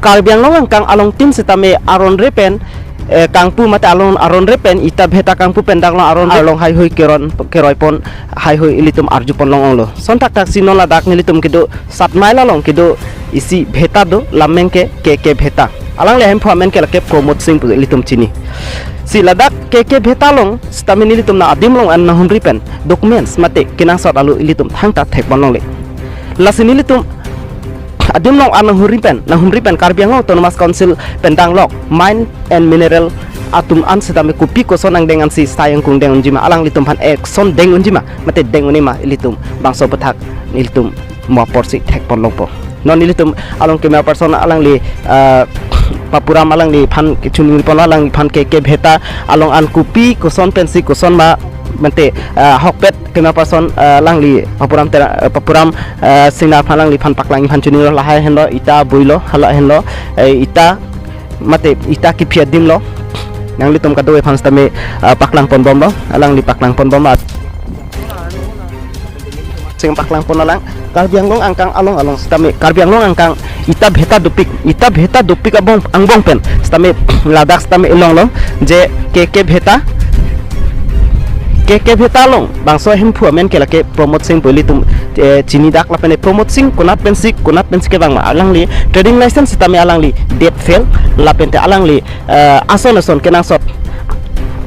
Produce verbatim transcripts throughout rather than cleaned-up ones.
Karbi Anglong angkang along tin sitame aron re pen, eh, kangpu mate along aron re pen ita bheta kangpu pen dak along aron re along haihui keron keroipon haihui ilitum arjupon long onglo. Lason thakthak si non ladak nelitum kedo Satmail along kedo isi bheta do, lameng ke K K Bheta. Alangli ahemphu amen ke lake Pramod Singh pu ilitum chini. Si ladak K K Bheta along sitame nelitum nang adim along an nanghumri pen documents mate kenangsot alo ilitum thangta thekpon longle. Lasi nelitum adim along an nanghumri pen, nanghumri pen Karbi Anglong Autonomous Council pen danglok mine and mineral atum an sitame kopi koson angdeng ansi sai angkung deng unji ma, alanglitum aphan action deng unji ma, mate deng un-e ma ilitum bangso aputhak nelitum mo apor si thekpon longpo. Non nelitum along camera person alangli, ah, Papuram alangliphan kechuningri pon, alangliphan K K Bheta along an kopi koson pensi koson ma mate, ah, ahokpet camera person, ah, alangli Papuram Tera-, ah, Papuram, ah, Singnar aphan alangliphan paklang iphan chunilo, lahai henlo ita builo, hala henlo, eh, ita mate ita kiphi adim lo. Nanglitum kadokave aphan sitame, ah, paklang ponbomlo, alangli paklang ponbomlo. Sing paklang pon alang Karbi Anglong angkang along along sitame Karbi Anglong angkang ita bheta dopik, ita bheta dopik abong angbong pen sitame ladak sitame ilonglo je K K Bheta, K K Bheta along bangso ahemphu amen ke lake Pramod Singh pu ilitum, eh, chini dak lapen Pramod Singh konat pensi, konat pensi kevang ma, alangli trading license sitame alangli det fail, lapen te alangli, eh, ason ason kenangsot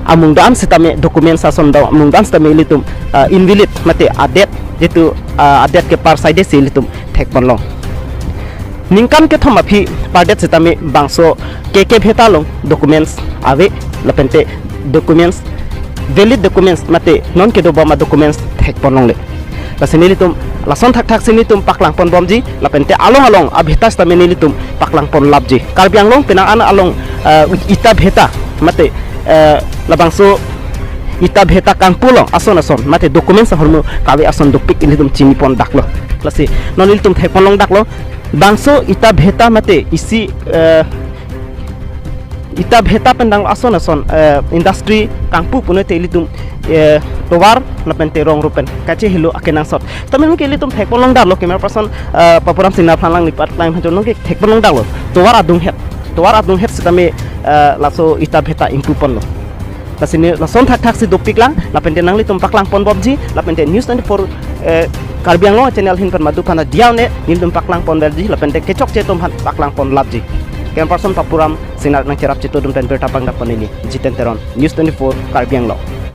amungdan sitame documents ason do, amungdan sitame ilitum, eh, invalid mate adet, jitu, eh, adet ke par side si ilitum thekpon long. Ningkan kethom aphi pardet sitame bangso K K Bheta along documents ave, lapen te documents, valid documents mate non kedo bom adocuments thekpon longle. Lasi nelitum lason thakthak si nelitum paklang ponbomji, lapen te along along abheta sitame nelitum paklang pon lapji. Karbi Anglong penang an along, eh, ita bheta mate, eh, labangso ita bheta kangpu along ason ason mate documents ahormu kave ason dopik ilitum chini pon daklo. Lasi non ilitum thekpon long daklo. Bangso ita bheta mate isi, eh, ita bheta pen dang ason ason, eh, industry kangpu pune te ilitum, eh, tovar lapen te rong rupen kachehelo akenangsot. Tame nungke ilitum thekpon long daklo, camera person, eh, Papuram Singnar aphan alangli paklang iphan chunilo, nungke thekpon long daklo. Tovar adunghet, tovar adunghet sitame, eh, laso ita bheta ingpu ponlo. Lasi ne lason thakthak si dopik lang, lapen te nanglitum paklang ponbomji, lapen te News twenty-four, eh, Karbi Anglong channel ahin pen madu aphan diya un-e, nelitum paklang ponbomji, lapen te kechokche atum aphan paklang pon lapji. Camera person Papuram Singnar nangcherap chitudun pen birta pangdak pon neli Jiten Teron, News twenty-four Karbi Anglong.